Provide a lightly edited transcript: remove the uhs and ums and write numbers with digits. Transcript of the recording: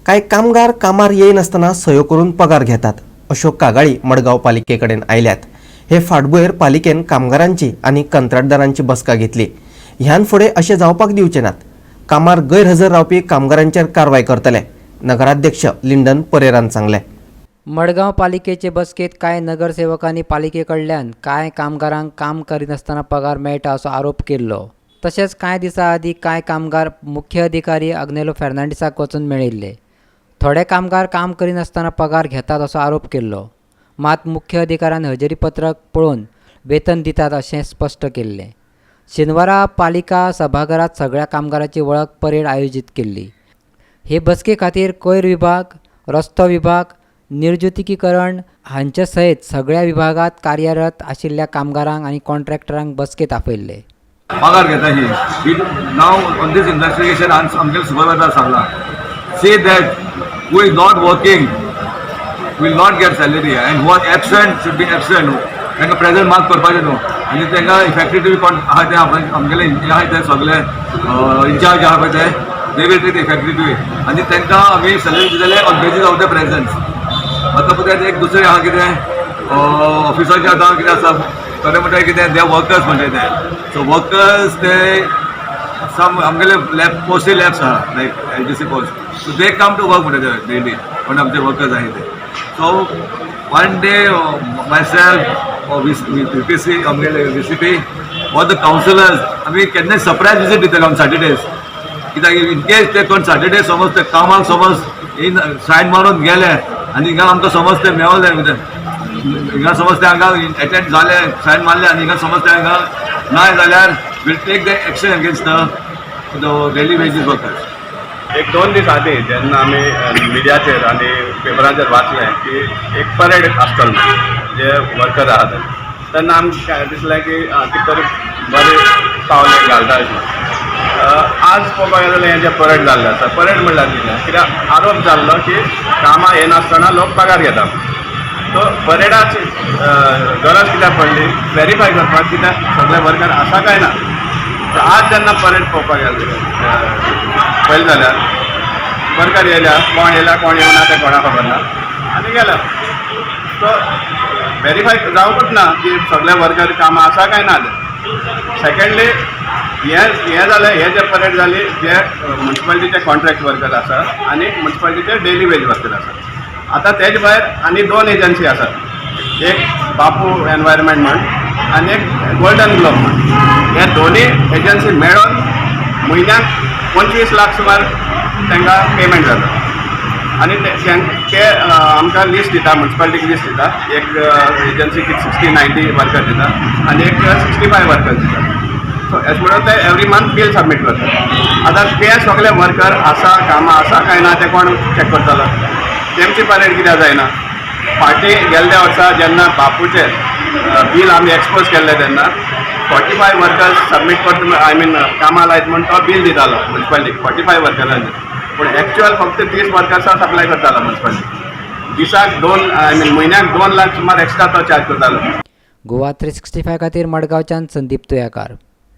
कांय कामगार कामार येयनासतना सयो करून पगार घेतात अश्यो कागाळी मडगांव पालिके कडेन आयल्यात. हे फाटभुंयेर पालिकेन कामगारांची आनी कंत्राटदारांची बसका घेतली. ह्यान फुडें अशें जावपाक दिवचे नात. कामार गैरहजर रावपी कामगारांचेर कारवाय करतले, नगराध्यक्ष लिंडन परेरान सांगलें. मडगांव पालिकेचे बसकेंत कांय नगरसेवकांनी पालिके कडल्यान कांय कामगारांक काम करिनासतना पगार मेळटा असो आरोप केल्लो. तशेंच कांय दिसां आदीं कांय कामगार मुख्य अधिकारी आग्नेलो फेर्नांडीसाक वचून मेळिल्ले. थोडे कामगार काम करिनासतना पगार घेतात असो आरोप केल्लो. मात मुख्य अधिकाऱ्यान हजेरी पत्रक पळोवन वेतन दितात अशें स्पश्ट केल्लें. शेनवारा पालिका सभाघरांत सगळ्या कामगारांची वळख परेड आयोजीत केल्ली. हे बसके खातीर कोयर विभाग, रस्तो विभाग, निर्जुतिकीकरण हांचे सयत सगळ्या विभागांत कार्यरत आशिल्ल्या कामगारांक आनी कॉन्ट्रॅक्टरांक बसकेत आपयल्ले. पगार घेता ही. नाव ऑन these investigation आमगे सुपरवायझर सांगला, see that who is not working will not get salary and who are absent should be absent. तांकां प्रेझेंट मार्क करपाचें न्हू आनी तांकां इफेक्टिवली कोण आहा ते आमगेले हे आहा ते सगळे इन्चार्ज आहा पळय ते, they will take effectively आनी तांकां आमी सॅलरी दितले on basis of the presence. आतां पळय, एक दुसरें आहा कितें, ऑफिसाचें आतां कितें आसा, खरें म्हणल्यार कितें, they workers म्हणटा ते. सो वर्कर्स ते सम आमगेले लॅब पोस्टल लॅब्स आहा, लायक LDC post, so they come to work म्हणटा ते डेली. पण आमचे वर्कर्स आहाय ते. So one day myself, VPC, आमगेले VCP or the councillors, आमी केन्नाय सरप्रायज विजीट दितले ऑन सॅटर्डेज. कित्याक इन केस ते कोण सॅटर्डे समज ते कामाक समज इन सायन मारून गेले आनी हिंगा आमकां समज ते मेवले, हिंगा समज ते हांगा एटेंड जाले, सायन मारले आनी हिंगा समज ते हांगा नाय जाल्यार we'll take the action against the daily wages workers. एक दोन दीस आदी जेन्ना आमी मिडियाचेर आनी पेपराचेर वाचलें की एक परेड आसतलो म्हूण जे वर्कर आहा ते, तेन्ना आमकां दिसलें की कितें तरी बरें पावल घालता अशें म्हणून. आज पळोवपाक गेलें जाल्यार हें जें परेड जाल्लें आसा, परेड म्हणल्यार कितें? कित्याक आरोप जाल्लो की कामां येनासतना लोक पगार घेता. सो परेडाची गरज कित्याक पडली? वेरीफाय करपाक कित्याक सगळे वर्कर आसा काय ना. तर आज जेन्ना परेड पळोवपाक गेले, पळयलें जाल्यार वर्कर येयल्या, कोण येयल्या कोण येवना तें कोणाक खबर ना आनी गेल्या. सो वेरीफाय जावंकूच ना की सगळे वर्कर कामां आसा काय ना ते. सेकंडली, हें हें जालें, हे जे परेड जाली, जे मुन्सिपालिटीचे कॉन्ट्रॅक्ट वर्कर आसा आनी मुन्सिपालिटीचे डेली वेज वर्कर आसा. आतां तेज भायर आनी दोन एजन्सी आसात, एक बापू एनवायरमेंट म्हण आनी एक गोल्डन ग्लोब म्हण. हे दोनी एजन्सी मेळोन म्हयन्याक 25 लाख सुमार तांकां पेमेंट जाता आनी ते आमकां लिस्ट दिता, मुन्सिपालिटीक लिस्ट दिता. एक एजन्सी 60-90 वर्कर दिता आनी एक 65 वर्कर दिता. सो एश म्हणून ते एवरी मंथ बील सबमीट करता. आतां ते सगळे वर्कर आसा, कामां आसा काय ना तें कोण चॅक करतलो? तेमची परेड कित्याक जायना? फाटीं गेल्ल्या वर्सा जेन्ना बापूचे बील आमी एक्सपोज केल्लें तेन्ना 45 वर्कर्स सबमीट करता, I mean कामां लायत म्हूण तो बील दितालो मुन्सिपालिटीक 45 वर्करांचे, पूण एक्चुअल फक्त 30 वर्कर्सां सप्लाय करतालो मुन्सिपालिटी. दिसाक दोन, I mean म्हयन्याक 2 लाख सुमार एक्स्ट्रा तो चार्ज करतालो. गोवा 365 खातीर मडगांवच्यान संदीप तुयाकार.